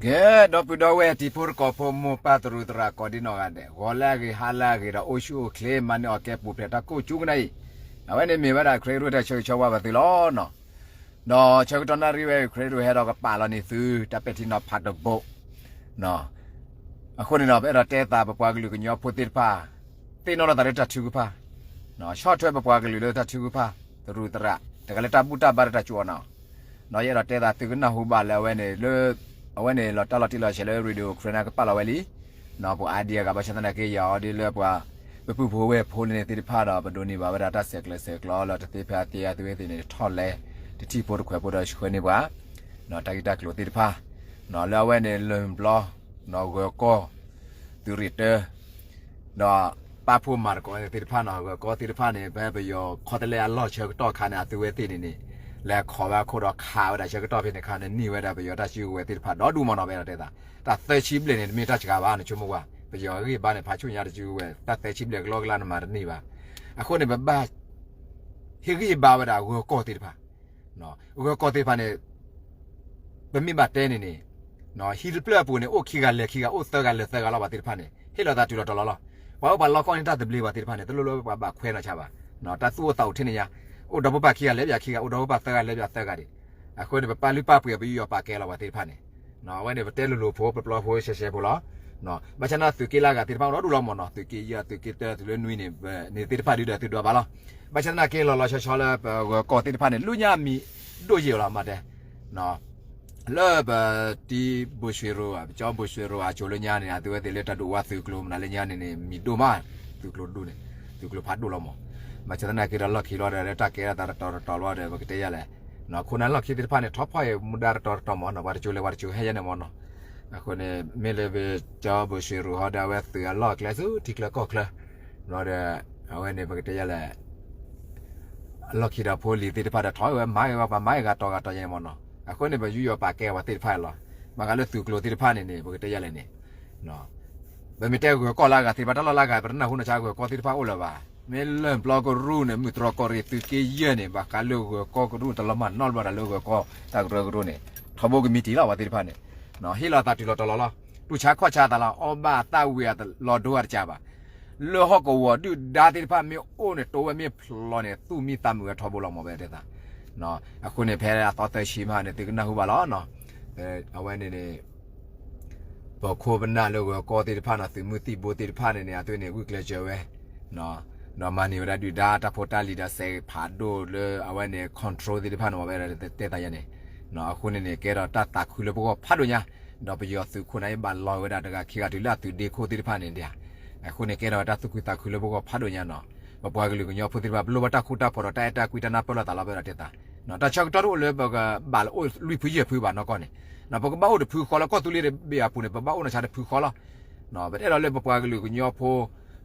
ကဲ ဒီပုၢ်ဒီဝဲၢ်တံၤဖိသကိးဖိ မိၢ်ပၢ်သရူးသရၣ်ကိးဒံနီၢ်ဂၤဒဲး ဂီၤလၢအဂ့ၤ ဟါလၢအဂ့ၤ ဒီးအိၣ်ဆူၣ်အိၣ်ချ့ မၤန့ၢ်အီၣ်ကဲပူၤဖျဲးတၢ်ကိၢ်ကၠူကနၣ်အံၤ, အဝဲန့ၣ်မ့ၢ်ဝဲဒၣ် ခရံာ်ရူၢ် တၢ်ဆၢဂ့ၤဆၢဝါဘၣ်သုလီၤနီၤ. ဒီးဆၢကတီၢ်နၣ်ရံၣ်ဝဲ ခရံာ်ရူၢ်ဟဲဒီးကပာ်လီၤန့ၢ်သု တၢ်ပဲာ်ထံနီၤဖးတဘိ အဃိန့ၣ်ဒီး ပအဲၣ်ဒိးတဲသး ပပှၤကလုာ်ကညီဖိသ့ၣ်တဖၣ် သ့ၣ်နီၣ်ထီၣ်သးလၢတၢ်ထုကဖၣ်, ဆီၣ်ထွဲပပှၤကလုာ်လၢတၢ်ထုကဖၣ်, သရူးသရၣ် တဂၤလၢတၢ်ဘူၣ်တၢ်ဘါဒီးတၢ်ကၠိအီၤနီၤ. ဒီးယအဲၣ်ဒိးတဲသး သုကနၢ်ဟူဘၣ်လၢအဝဲန့ၣ် လၢ အဝဲန့ၣ်လီၤတၢ်လီၤတံၢ်လီၤဆဲးလၢ Radio Karen ကပာ်လီၤဝဲလံ ပှၤအါဒံအါဂၤ ဘၣ်ဆၣ်သနာ်က့ ယၤအီၤဒ်လၢပှၤ ပပုၢ်ဖိဝဲၢ်ဖိလၢန့ၣ်သ့ၣ်တဖၣ်ဒီး ပဒိးန့ၢ်ဘၣ်ဝဲဒၣ်တၢ်ဆဲးကျိးဆဲးကျၢလၢတသ့ဖဲအသ့ အသုဝဲသ့ၣ်န့ၣ် ထီၣ်လဲၤ တထံၣ်ဖိတခွဲးဖိဒီးဆှၢန့ၢ်ပှၤ တၢ်ဂ့ၢ်တၢ်ကျိၤသ့ၣ်တဖၣ် လၢအဝဲန့ၣ် လၢၢ်ဘျီ ဂၢၤကီၢ် သုးရ့ၣ်တၢ ဒီးပာ်ဖှိၣ်မၤသကိးသ့ၣ်တဖၣ်နီၤ ဂၢၤကီၢ်သ့ၣ်တဖၣ်န့ၣ် ဖဲပယီၤခီတလဲအလီၢ်ဆၢကတီၢ်ခါန့ၣ် အသုဝဲသ့ၣ်န့ၣ်န့ၣ် လဲၤခိးဝဲအခိၣ်ဒီးခးဝဲဒၣ်ဆၢကတီၢ်ဖဲန့ၣ်ခါန့ၣ် နံၣ်ဝဲဒၣ်ပယီၤတၢ်စုကဝဲၤသ့ၣ်တဖၣ်ဒီဒူၣ်မးနီၤ ပအဲၣ်ဒိးတဲသး တၢ်သၢဆံဘျဲၣ်န့ၣ် တမ့ၢ်တၢ်စှၤဘၣ် နဆိကမိၣ်ကွၢ် ပယီၤဂံၢ်ဘါန့ၣ် ဖးဆူညါတစုကဝဲၤ တၢ်သၢဆံဘျဲၣ်ကလီကလီနမၤတန့ၢ်ဘၣ်. အဃိန့ၣ် ပဘၣ် ဟ့ၣ်ဂံၢ်ဟ့ၣ်ဘါဝဲဒၣ်ဂၢၤကီၢ်သ့ၣ်တဖၣ် ဂၢၤကီၢ်သ့ၣ်တဖၣ်န့ၣ် ပမ့ၢ်ဘၣ်တဲန့ၣ်န့ၣ် ဟံၣ်တဖျၢၣ်အပူၤန့ၣ် အိၣ်ခံဂၤလဲၤခံဂၤ အိၣ်သၢဂၤလဲၤသၢဂၤလီၤ ပှၤသ့ၣ်တဖၣ်န့ၣ် ဟ့ၣ်လီၤသးတုၤလီၤတီၤလီၤလီၤ. ပှၤအိၣ်ပှၤလီခီန့ၣ် တၢ်သဘျ့ပှၤသ့ၣ်တဖၣ်န့ၣ် တလိၣ်လၢပှၤဘၣ်ခွဲးနီၢ်ဆါဘၣ်. တၢ်သူၣ်အိၣ်သးအိၣ်ထဲန့ၣ်ညါ အိၣ်ဒီးဖိပၢ်ခံဂၤလဲၤပၠးခံဂၤ အိၣ်ဒီးဖိပၢ်သၢဂၤလဲၤပၠးသၢဂၤဒံး. အဃိန့ၣ် ပပာ်လုၢ်ပာ်ပှ့ၤ ပယူးယီၣ်ပာ်ကဲလီၤပှၤသ့ၣ်တဖၣ်န့ၣ် အဝဲန့ၣ် ပတဲလိၤလိၤဖိ ပပျီဖိရှဲရှဲဖိလီၤ. ဘၣ်ဆၣ်သနာ်က့ သုးက့လၢအဂၤသ့ၣ်တဖၣ်ဒီဒူၣ်လီၤမးနီၤ သုးက့ယဲၢ် သုးက့တၢ သုးလၢနွံန့ၣ် န့ၣ်သ့ၣ်တဖၣ်ဒုဒီးသုဒွးဘၣ်လီၤ. ဘၣ်ဆၣ်သနာ်က့လီၤလီၤဆီဆီလၢပဂၢၤကီၢ်သ့ၣ်တဖၣ်န့ၣ် လၢညါအမံၤဒိၣ်ယဲၢ်လီၤ မးတဲ လၢပတံၤဘိၣ်ရွှ့ၣ်ရိၤ ပကၠီဘိၣ်ရွှ့ၣ်ရိၤအစိၤလၢညါန့ၣ် အသုဝဲသ့ၣ်လၢတၢ်ဒိၣ်ဝါသုးကျိၤမနုၤလၢညါန့ၣ်န့ၣ် မံၤဒိၣ်မး သုးကျိၤဒိၣ်န့ၣ် သုးကျိၤဖးဒိၣ်လီၤမး. ဘၣ်ဆၣ်သနာ်က့ဒီးလီၢ်ခံလီၤဒီး လၢတၢ်ကဲထီၣ်သးတတီၤတတီၤလီၤဒီး ပကတဲယၤလဲၣ် ခိၣ်နၢ်လီၢ်ခံသ့ၣ်တဖၣ်န့ၣ် ထီၣ်ဖီၣ်အံၤမူဒါတတီၤတတီၤမးနီၤ ပှၤတကၠိလဲၤပှၤတကၠိဟဲယဲန့ၣ်မးနီၤ. အဃိန့ၣ် မ့ၢ်လၢပကၠီဘိၣ်ရွှ့ၣ်ရိၤဟီဒီး အဝဲသုးအလီၢ်အကျဲဆူထံချၢကီၢ်ချၢ လီၤဒီး အဝဲန့ၣ် ပကတဲယၤလဲၣ် လီၢ်ခံဒီးဖိလံၤသ့ၣ်တဖၣ်ဒီး ထီၣ်ဝဲမၤဝဲပှၤမၤဝဲဂၤတီၤဂၤတီၤယဲန့ၣ်မးနီၤ. အဃိန့ၣ် ပယူးယီၣ်ပာ်ကဲပှၤသ့ၣ်တဖၣ်လီၤ. ဘၣ်ဃးလၢသုးကျိၤသ့ၣ်တဖၣ်န့ၣ်န့ၣ် ပကတဲယၤလဲၣ်န့ၣ် ပမ့ၢ်တဲဂၢၤကီၢ်လၢအဂၤသ့ၣ်တဖၣ် တၢ်လီၢ်လၢအဂၤ ပတနၢ်ဟူနီၢ်ဆါဂၢၤကီၢ်သ့ၣ်တဖၣ်အိၣ်လၢၤဘၣ်. မ့ၢ်လၢၢ်ဘျီကရူၢ်န့ၣ် မုၢ်တြီၢ်ကီၢ်ရ့ၣ် သုးက့ယဲၢ်န့ၣ် ဘၣ်ဃးလၢဂၢၤကီၢ်ကရူၢ် တလီၤမၢ်နီတဘျီဒီးလၢဂၢၤကီၢ်တၢ်ကရၢကရိန့ၣ် ထီဘိကမံးတံာ်လီၤ ပှၤသ့ၣ်တဖၣ်န့ၣ် ဟ့ၣ်လီၤသးတုၤလီၤတီၤလီၤလီၤ. တူၢ်ဆါခီၣ်ဆါသးလီၤ အီၣ်ဘၣ်သၣ်ဝံၤအလီၤဒိအတကးဘၣ်. လၢဟီၣ်ကဝီၤဒုၣ်ဒါသ့ၣ်တဖၣ်မ့ၢ်အိၣ်န့ၣ် တိဝဲမ့ၢ်ဖျိးန့ၣ် သူၣ်မံသးမုာ်ဝဲထီဘိလီၤမး ပအဲၣ်ဒိးတဲသး. အဃိန့ၣ် ဖဲအသီသၢဆံမးန့ၣ် သုကနၢ်ဟူဘၣ်လီၤ. အဝဲန့ၣ်န့ၣ် ပခိၣ်ပနၢ်လၢဂၢၤကီၢ်သ့ၣ်တဖၣ်နီၤ သုးမုၢ်သံၣ်ဘိသ့ၣ်တဖၣ်န့ၣ်န့ၣ် အသုန့ၣ် ဂုာ်ကျဲးစၢးဝဲ ဒီးမၤန့ၢ်ဝဲဒၣ်ဒုၣ်ဒါတၢ်ဖိတၢ်လံၤဒီးစဲးဖးဒိၣ်လၢအဝဲန့ၣ် control သ့ၣ်တဖၣ်န့ၣ် ပအဲၣ်ဒိးတဲသးယဲန့ၣ် အဃိန့ၣ်န့ၣ် ကဲထီၣ်တၢ်သးခုလၢပဂီၢ်ဖးဒိၣ်ညါ ဒီးပယီၤသုးခိၣ်န့ၣ် ဘၣ်လီၤဝဲဒၣ်တဂၤခံဂၤတုၤလၢအသုးဒ့ခိၣ်သ့ၣ်တဖၣ်န့ၣ်ဒၣ်. အဃိန့ၣ် ကဲထီၣ်တၢ်သူၣ်ခုသးခုလၢပဂီၢ်ဖးဒိၣ်ညါနီၤ. ပပှၤကလုာ်ကညီဖိသ့ၣ်တဖၣ် ပလိၣ်ဘၣ်တၢ်ဃူတၢ်ဖိးဒီးတၢ်အဲၣ်တၢ်ကွံတၢ်နၢ်ပၢၢ်လိာ်သးလီၤ ပအဲၣ်ဒိးတဲသး. တၢ်ဆၢကတီၢ်တအိၣ်လၢပကဘၣ်လၢအိၣ်လွံၢ်ဖုယဲၢ်ဖုဘၣ်နီၢ်ကီၢ်န့ၣ် ပကဘၣ်အိၣ်တဖုဃီလၢကီၢ်သူလ့ၤတဘ့ၣ်အပူၤန့ၣ် ပဘၣ်အိၣ်နီၢ်ဆါတဖုဃီလီၤ. ပတအဲၣ်ဒိးလၢပပှၤကလုာ်ကညီဖိ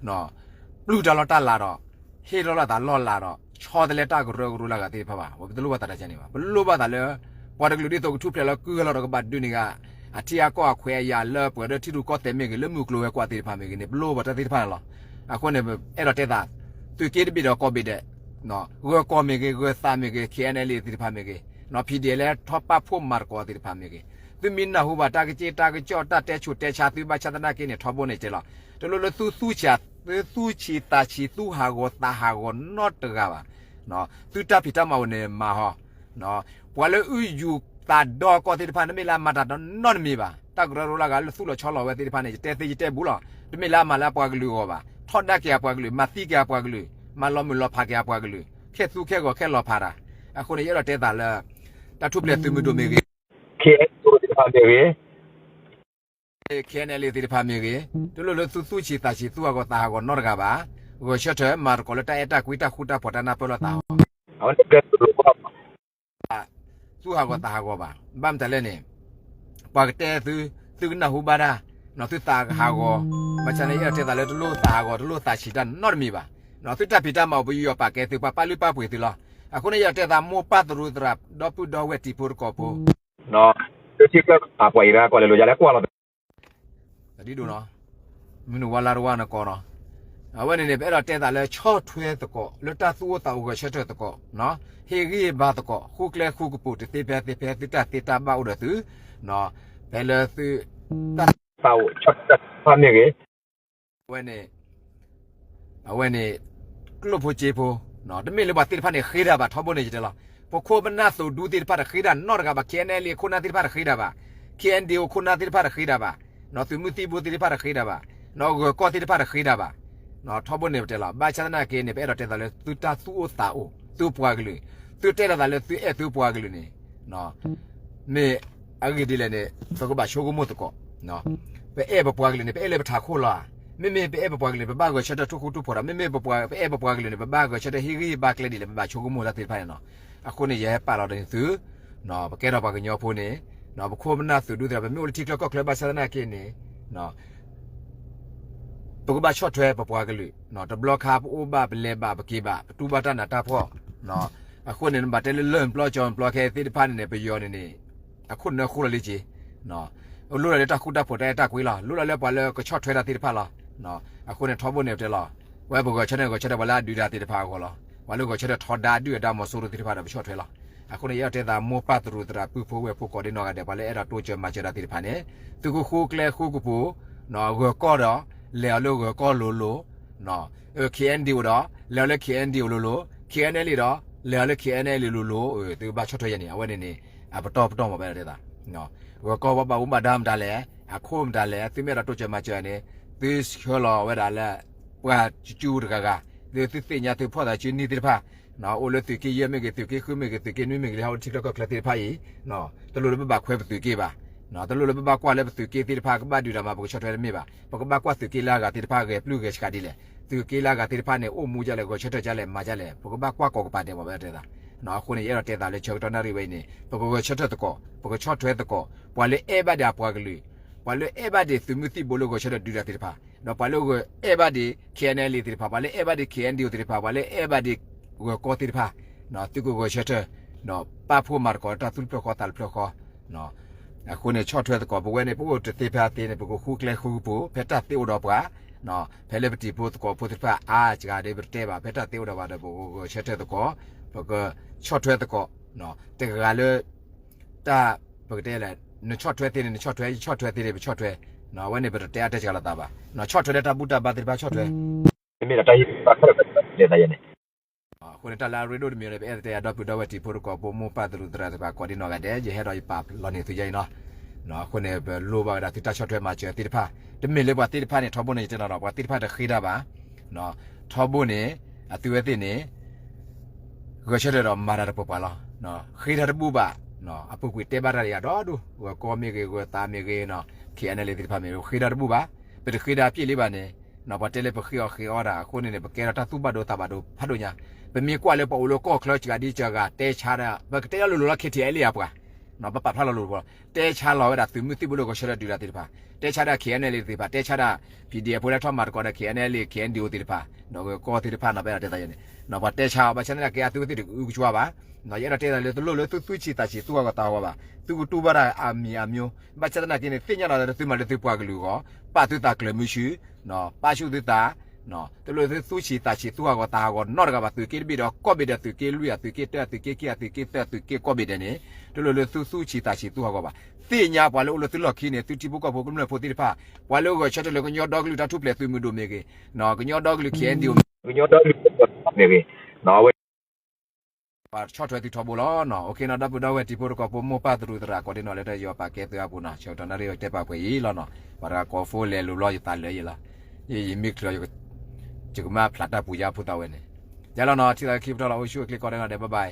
ပျုၢ်တၢ်လီၢ်တၢ်လၤဒီး ဟ့ၣ်လီၤလိာ်သးလီၢ်လၤဒီး ဆီတလဲတၢ်ကရၢကရိလၢအဂၤသ့ၣ်တဖၣ်ဘၣ်. ပတလိၣ်ဘၣ်သးတၢ်ကဲန့ၣ်ဘၣ်. ပလိၣ်ဘၣ်သးလၢ ပှၤတကလုာ်ဒ်သိးကထူၣ်ဖျဲးလီၤကုၢ်ဟဲလီၤဒီးကဘၣ်ဒုးန့ၢ်ဂၤ အထံအကီၢ်အခွဲးအယာ်လၢပှၤဒီးထံရူၢ်ကီၢ်သဲးမ့ၢ်ဂ့ၤ လၢမုၢ်ကျိၤဝဲၤကွာ်သ့ၣ်တဖၣ်မ့ၢ်ဂ့ၤန့ၣ် ပလိၣ်ဘၣ်တၢ်သ့ၣ်တဖၣ်န့ၣ်လီၤ. အဃိန့ၣ် အဲၣ်ဒိးတဲသး သုးက့တဘ့ၣ်ဒီးကီၢ်ဘ့ၣ်ဒဲး ဂၢၤကီၢ်မ့ၢ်ဂ့ၤ ဂၢၤသးမ့ၢ်ဂ့ၤ KNLA သ့ၣ်တဖၣ်မ့ၢ်ဂ့ၤ PDF လၢထီၣ်ပာ်ဖှိၣ်မၤသကိးသ့ၣ်တဖၣ်မ့ၢ်ဂ့ၤ သုမ့ၢ်နၢ်ဟူဘၣ်တၢ်ကစ့ၢ်တၢ်ကစီၣ်တၢ်တဲဆူးတဲဆါသုဘၣ်ဆၣ်သနာ်က့န့ၣ် ထီဘိန့ၣ်ကဲလီၤ. တလိၣ်လၢသုသူၣ်ဆံး သုသူၣ်ဆံးသးဆံး သူၣ်ဟးဂီၤသးဟးဂီၤနီတဂၤဘၣ်. သုတၢ်ဖံးတၢ်မၤအိၣ်န့ၣ်မၤဟီ ပှၤလၢအုၣ်ယူၣ်သးဒီကီၢ်သ့ၣ်တဖၣ် နမ့ၢ်လၢအမၤတၢ်နီတမံၤဘၣ်. တၢ်ကရၢကရိလၢအဂၤလၢသူၣ်လီၤဆီလီၤဝဲသ့ၣ်တဖၣ်န့ၣ် ယတဲသ့ယတဲဘူးလီၤ. တမ့ၢ်လၢအမၤလၢအပှၤကလုာ်အဂီၢ်ဘၣ်. ထီဒါက့ၤအပှၤကလုာ်, မၤသံက့ၤအပှၤကလုာ်, မၤလီၤမုၢ်လီၤဖးက့ၤအပှၤကလုာ်, ခဲသူခဲဂီၤခဲလီၤဖးတၢ်. အဃိန့ၣ် ယအဲၣ်ဒိးတဲသးလၢ တၢ်ထူၣ်ဖျဲးသုးမုၢ်ဒိၣ်မ့ၢ်ဂ့ၤ KNLA သ့ၣ်တဖၣ်မ့ၢ်ဂ့ၤ, KNLA သ့ၣ်တဖၣ်မ့ၢ်ဂ့ၤ, တလိၣ်လၢသုသူၣ်ဆံးသးဆံး သူၣ်ဟးဂီၤသးဟးဂီၤနီတဂၤဘၣ်. ဂဲၤဆၢထၢၣ်မၤသကိးလၢတၢ်အဲၣ်တၢ်ကွံ တၢ်ဃူတၢ်ဖိး တၢ်နၢ်ပၢၢ်လိာ်သး အဝဲန့ၣ် သူၣ်ဟးဂီၤသးဟးဂီၤဘၣ်. ဘၣ်မတၤလဲၣ်န့ၣ် ပှၤကတဲသု, သုကနၢ်ဟူဘၣ်တၢ်, သုသးကဟးဂီၤ, ဘၣ်ဆၣ်န့ၣ် ယအဲၣ်ဒိးတဲသးလၢတလိၣ်သးဟးဂီၤ တလိၣ်သးဆံးတၢ်နီတမံၤဘၣ်. သုတၢ်ဖံးတၢ်မၤအိၣ် ပယူးယီၣ်ပာ်ကဲသု ပှၤပာ်လုၢ်ပာ်ပှ့ၤသုလီၤ. အဃိန့ၣ် ယအဲၣ်ဒိးတဲသး မိၢ်ပၢ်သရူးသရၣ် ဒီပုၢ်ဒီဝဲၢ်တံၤဖိသကိးဖိ လၢထံချၢအပှၤအံၤ ရၤကီၢ်လဲၤလိာ်ယၤလဲၤကွၢ်လီၤ ဒ်ဒိၣ်နီၤ, မုၢ်နုာ်ဝါလါတဝါနကီးနီၤ, အဝဲန့ၣ်န့ၣ် ပအဲၣ်ဒိးတဲသးလၢဆီၣ်ထွဲသကိး လၢတၢ်သူၣ်အိၣ်သးအိၣ်ဂဲၤဆၢထၢၣ်သကိး, ဟ့ၣ်ဂံၢ်ဘါသကိး ဃုကျဲဃုကပူၤ တသ့ဖဲသ့ဖဲ သုတၢ်သ့တၢ်ဘၣ်အိၣ်ဒီးသု, ဖဲလၢသု တၢ်သးအိၣ်ဆီၣ်ထွဲတၢ်သ့ၣ်တဖၣ်မ့ၢ်ဂ့ၤ, အဝဲန့ၣ် အဝဲန့ၣ် ကျိၣ်ဖိစ့ဖိ, တမ့ၢ်လၢပှၤသ့ၣ်တဖၣ်န့ၣ် ဃ့တၢ်ဘၣ်ထီဘိန့ၣ်ယတဲလီၤ. ပခိၣ်ပနၢ်သုးဒူသ့ၣ်တဖၣ်တဃ့တၢ်နီတဂၤဘၣ်, ခဲအံၤန့ၣ်လံအခိၣ်နၢ်သ့ၣ်တဖၣ်တဃ့တၢ်ဘၣ်, ခဲအံၤဒံးအခိၣ်နၢ်သ့ၣ်တဖၣ်တဃ့တၢ်ဘၣ်, သုးမုၢ်သံၣ်ဘိသ့ၣ်တဖၣ်တဃ့တၢ်ဘၣ်, ဂၢၤကီၢ်သ့ၣ်တဖၣ်တဃ့တၢ်ဘၣ်. ထီဘိန့ၣ်ပတဲလီၤ. ဘၣ်ဆၣ်သနာ်က့န့ၣ် ပအဲၣ်ဒိးတဲသးလၢသုတၢ်သူၣ်အိၣ်သးအိၣ် သုပှၤကလုာ်, သုတဲလိာ်သးလၢသုအဲၣ်သုပှၤကလုာ်န့ၣ် မ့ၢ်အဂ့ၢ်ဒ်လဲၣ်န့ၣ် ပကဘၣ်ဆိကမိၣ်သကိး. ပအဲၣ်ပပှၤကလုာ်န့ၣ် ပအဲၣ်လၢပထးခိၣ်လီၤဧါ. မ့မ့ၢ်ပအဲၣ်ပပှၤကလုာ်န့ၣ် ပဘၣ်ဂဲၤဆၢထၢၣ်ထူၣ်ဃူထူၣ်ဖိးဒီး မ့မ့ၢ်ပအဲၣ်ပပှၤကလုာ်န့ၣ် ပဘၣ်ဂဲၤဆၢထၢၣ်ဟ့ၣ်ဂံၢ်ဟ့ၣ်ဘါကျဲဒ်လဲၣ် ပဘၣ်ဆိကမိၣ်တၢ်သ့ၣ်တဖၣ်န့ၣ်လီၤ. အဃိန့ၣ် ယဟဲပာ်လီၤဒီးသု, ပကဲထီၣ်ပှၤကညီဖိန့ၣ် ပခိၣ်ပနၢ်သုးဒူသ့ၣ်ဒီး ပမ့ၢ်အိၣ်လၢထံချၢကီၢ်ချၢဘၣ်ဆၣ်သနာ်က့န့ၣ် ပကဘၣ်ဆီၣ်ထွဲပပှၤကလုာ်, တဘျီခါပအိၣ်ဘၣ်ပလဲၤဘၣ်ပက့ၤဘၣ် ပတူၢ်ဘၣ်တၢ်နးတၢ်ဖှီၣ်. အဃိန့ၣ် နဘၣ်တဲလၢလၢၢ်ပျီကၠီပျီခဲသ့ၣ်တဖၣ်န့ၣ်န့ၣ် ပယီၤန့ၣ်န့ၣ် အခိၣ်နၢဃိလီၤလံက့ၤ. လိၣ်လီၤလၢတၢ်ဃူတၢ်ဖိးတၢ်အဲၣ်တၢ်ကွံလီၤ. လိၣ်လီၤလၢပှၤလၢကဆီၣ်ထွဲတၢ်သ့ၣ်တဖၣ်လီၤ. အဃိန့ၣ် ထီဘိန့ၣ်ပတဲလီၤ. ဝဲပဂဲၤဆၢထၢၣ်ဂဲၤဆၢထၢၣ်ပှၤလၢအဒုးတၢ်သ့ၣ်တဖၣ်အဂီၢ်လီၤ. ပှၤလၢဂဲၤဆၢထၢၣ်ထီဒါဒုၣ်အဒါမီၤစိရိၤသ့ၣ်တဖၣ်ဒီးပဆီၣ်ထွဲလီၤ. အဃိန့ၣ် ယအဲၣ်ဒိးတဲသးမိၢ်ပၢ်သရူးသရၣ်ပုၢ်ဖိဝဲၢ်ဖိကိးဒံနီၢ်ဂၤဒဲး ပှၤလၢအဲၣ်ဒိးတိစၢၤမၤစၢၤတၢ်သ့ၣ်တဖၣ်န့ၣ် သုကဃိကျဲဃိကပူၤ, ဂၢၤကီၢ်ဒီး လဲၤအီၤလၢဂၢၤကီၢ်လိၤလိၤ, KNDO ဒီး လဲၤအီၤလၢ KNDO လိၤလိၤ, KNLA ဒီး လဲၤအီၤလၢ KNLA လိၤလိၤ, သုကဘၣ်ဆီၣ်ထွဲယဲန့ၣ် အဝဲန့ၣ်န့ၣ် အပတီၢ်ပတီၢ်မ့ၢ်ပအဲၣ်ဒိးတဲသး ဂၢၤကီၢ်ဘၣ်ဘၣ်မူဘၣ်ဒါမတၤလဲၣ်, အခိၣ်မတၤလဲၣ်, သုမ့ၢ်အဲၣ်ဒိးတိစၢၤမၤစၢၤန့ၣ် သုဆှၢလီၤဝဲဒၣ်လၢ ပှၤကၠူတဂၤဂၤ, သုသ့ၣ်ညါသုဖီၣ်သးစုနံၣ်သ့ၣ်တဖၣ်, အိၣ်လၢသုးက့ယဲၢ်မ့ၢ်ဂ့ၤ, သုးက့ဃုမ့ၢ်ဂ့ၤ, သုးက့နွံမ့ၢ်ဂ့ၤ, လၢဟီၣ်ဝဲထံချၢကီၢ်ချၢသ့ၣ်တဖၣ်အံၤ, တလိၣ်လၢပဘၣ်ခွဲးပသုးက့ဘၣ်. တလိၣ်လၢပဘၣ်ကွၢ်လၢပသုးက့သ့ၣ်တဖၣ် ကဘၣ်ဒုးတၢ်မၤပကဆီၣ်ထွဲတမ့ၢ်ဘၣ်. ပကဘၣ်ကွၢ်သုးက့လၢအဂၤသ့ၣ်တဖၣ်ဂဲၤပျုၢ်ဂဲၤဆှးဒ်လဲၣ်, သုးက့လၢအဂၤသ့ၣ်တဖၣ်န့ၣ် အိၣ်မူဒ်လဲၣ်, ဂဲၤဆၢထၢၣ်ဒ်လဲၣ်, မၤဒ်လဲၣ်, ပကဘၣ်ကွၢ်ကိးကပၤဒဲးမ့ၢ်ပအဲၣ်ဒိးတဲသး. အဃိန့ၣ် ယအဲၣ်ဒိးတဲသးလၢဆၢကတီၢ်နၣ်ရံၣ်ဝဲအံၤန့ၣ် ပကဂဲၤဆၢထၢၣ်သကိး, ပကဆီၣ်ထွဲသကိး, ပှၤလၢအဲၣ်ဘၣ်ဒံးအပှၤကလုာ်, ပှၤလၢအဲၣ်ဘၣ်ဒံးသုးမုၢ်သံၣ်ဘိလၢဂဲၤဆၢထၢၣ်ဒုးတၢ်သ့ၣ်တဖၣ်, ဒီးပှၤလၢအဲၣ်ဘၣ်ဒံး KNLA သ့ၣ်တဖၣ်, ပှၤလၢအဲၣ်ဘၣ်ဒံး KNDO သ့ၣ်တဖၣ်, ပှၤလၢအဲၣ်ဘၣ်ဒံးဂၢၤကီၢ်သ့ၣ်တဖၣ်, သုကဂဲၤဆၢထၢၣ်, ဒီးပာ်ဖှိၣ်မၤသကိးတၢ်သူၣ်တဖျၢၣ်ဃီသးတဖျၢၣ်ဃီ. အဃိန့ၣ် ဆီၣ်ထွဲသကိး, ပဝဲန့ၣ် ပအိၣ်တသ့ဖဲအသ့န့ၣ် ပကဃူကျဲဃူကပူၤ ဖဲတၢ်သ့အိၣ်ဒီးပှၤ, ဖဲလၢပတံၤဖိသကိးဖိသ့ၣ်တဖၣ်အါစှၤဒီး ပတတဲဘၣ်, ဖဲတၢ်သ့အိၣ်ဒီးပှၤဒီး ပကဂဲၤဆၢထၢၣ်သကိး, ပကဆီၣ်ထွဲသကိး, တဂၤလၢ တၢ်ပကတဲလဲၣ်, နဆီၣ်ထွဲသ့န့ၣ် နဆီၣ်ထွဲ, ယဆီၣ်ထွဲသ့န့ၣ် ပဆီၣ်ထွဲ, အဝဲန့ၣ် ပတတဲအါတဲစှၤလိာ်သးဘၣ်, ဆီၣ်ထွဲလၢတၢ်ဘူၣ်တၢ်ဘါသ့ၣ်တဖၣ်ဆီၣ်ထွဲ, မ့ၢ်ဒီးတၢ်ဟ့ၣ်ဘၣ်ခီၣ်ဒီးပတဲသးယဲန့ၣ် အဃိန့ၣ် တၢ်လၢအရ့ဒိၣ်တမံၤန့ၣ် ပအဲၣ်ဒိးတဲအဒီပုၢ်ဒီဝဲၢ်တံၤဖိသကိးဖိ မိၢ်ပၢ်သရူးသရၣ်သ့ၣ်တဖၣ်ကိးဒံနီၢ်ဂၤဒဲး, ယဟဲဒီးယပာ်လီၤန့ၢ်သုယဲအံၤနီၤ. အဃိန့ၣ် ပလိၣ်ဘၣ်ဝဲဒၣ်သုတၢ်ဆီၣ်ထွဲမၤစၢၤသ့ၣ်တဖၣ်, တမ့ၢ်လၢပှၤသ့ၣ်တဖၣ်န့ၣ် ထီဘိန့ၣ် ယတဲနီၤနီၤ ပှၤသ့ၣ်တဖၣ်တဃ့တၢ်ဘၣ်, ထီဘိန့ၣ် အသုဝဲသ့ၣ်န့ၣ် ဂဲၤဆၢထၢၣ်ဒီးမၤတၢ်တပှဲၤပှဲၤလီၤ. ဃ့တၢ်တဘူၣ်ဘၣ်, အပူၤကွံာ်တဲဘၣ်တၢ်ဒီးယၤဒီဒူၣ်, ဂၢၤကီၢ်မ့ၢ်ဂ့ၤ, ဂၢၤသးမ့ၢ်ဂ့ၤ, KNLA သ့ၣ်တဖၣ်မ့ၢ်ဂ့ၤ, ဃ့တၢ်တဘူၣ်ဘၣ်, ပတဃ့တၢ်ပျ့ၢ်လံဘၣ်န့ၣ်, ပှၤတဲလၢပဃ့အီၤဃ့အီတၢ်, အဃိန့ၣ်န့ၣ် ပကဲထီၣ်တၢ်သူၣ်ဘၣ်ဒိသးဘၣ်ဒိဖးဒိၣ်ညါ, ပမ့ၢ်ကွၢ်လၢပှၤအိၣ်လၢကီၢ်ချၢစှၤဒံစှၤဂၤ တဲဆါဒၣ်, ပကတဲအီၤလိၤလိၤလီၤ KTLA အပှၤ ပပာ်ဖျါလီၤလိၤလိၤ, တဲဆါလီၤဝဲဒၣ်သုးမုၢ်သံၣ်ဘိလၢဂဲၤဆၢထၢၣ်ဒုးတၢ်သ့ၣ်တဖၣ်, တဲဆါဒၣ် KNLA သ့ၣ်တဖၣ်, တဲဆါဒၣ် PDF ဖိလၢထီၣ်မၤသကိးဒီး KNLA KNDO သ့ၣ်တဖၣ်, ဒီးဂၢၤကီၢ်သ့ၣ်တဖၣ်နီၤ ပအဲၣ်ဒိးတဲသးယဲန့ၣ်, ပှၤတဲဆါအီၤ ဘၣ်ဆၣ်သနာ်က့ အသုဝဲသ့ၣ်တအုကစွါဘၣ်, ယအဲၣ်ဒိးတဲသးလၢတလိၣ်လၢသုသူၣ်ဆံးသးဆံးသူၣ်ဟးဂီၤသးဟးဂီၤဘၣ်, သုကတူၢ်ဘၣ်တၢ်အမံၤအမျိုး, ဘၣ်ဆၣ်သနာ်က့န့ၣ် သ့ၣ်ညါလီၤလၢသုမၤလၢသုပှၤကလုာ်အဂီၢ်, ပာ်သုသးကျၢၤမုဆူ, ပာ်ဆူၣ်သုသး တလိၣ်သုသူၣ်ဆံးသးဆံးသူၣ်ဟးဂီၤသးဟးဂီၤနီတဂၤဘၣ်, သုးက့တဘ့ၣ်ဒီး ကီၢ်ဘ့ၣ်ဒီး သုးက့လွံၢ်ဧါ, သုးက့တၢ, သုးက့ခံဧါ, သုးက့သၢ, သုးက့ကီၢ်ဘ့ၣ်ဒဲးန့ၣ်, တလိၣ်လၢသုသူၣ်ဆံးသးဆံးသူၣ်ဟးဂီၤဘၣ်. သ့ၣ်ညါပှၤလၢအိၣ်လၢသုလီၢ်ခံန့ၣ် သုထံဖိကီၢ်ဖိကမျၢၢ်ဖိသ့ၣ်တဖၣ်, ပှၤလၢဂဲၤဆၢထၢၣ်လၢကညီဒီကလုာ်တၢ်ထူၣ်ဖျဲးသုးမုၢ်ဒိၣ်မ့ၢ်ဂ့ၤ, ကညီဒီကလုာ် KNDO မ့ၢ်ဂ့ၤ, ကညီဒီကလုာ်မ့ၢ်ဂ့ၤ, အဝဲ ပှၤဆီၣ်ထွဲသုထီဘိလီၤနီၤ. အိၣ်ခ့နီၤ ဒီပုၢ်ဒီဝဲၢ်တံၤဖိသကိးဖိ မိၢ်ပၢ်သရူးသရၣ်ကိးဒံနီၢ် လၢတၢ်ယီၤပာ်ကဲသုအပူၤနီၤ, ဆၢကတီၢ်နၣ်ရံၣ်ဝဲတဲပာ်ပှဲၤအံၤလီၤနီၤ. ပှၤတဂၤကိးဖိလဲၤလိၤဘျီ ယသးလၢယလီၤ, ယမ့ၢ်ချုး ယကမၣ်ဖျးတၢ်ပူၤယါဖိသးဝဲန့ၣ်, ယလီၤနီၤ, ထံၣ်သးခံပတီၢ်လီၤ, အိၣ်ဆူၣ်အိၣ်ချ့ကိးဒံနီၢ်ဒဲး bye bye.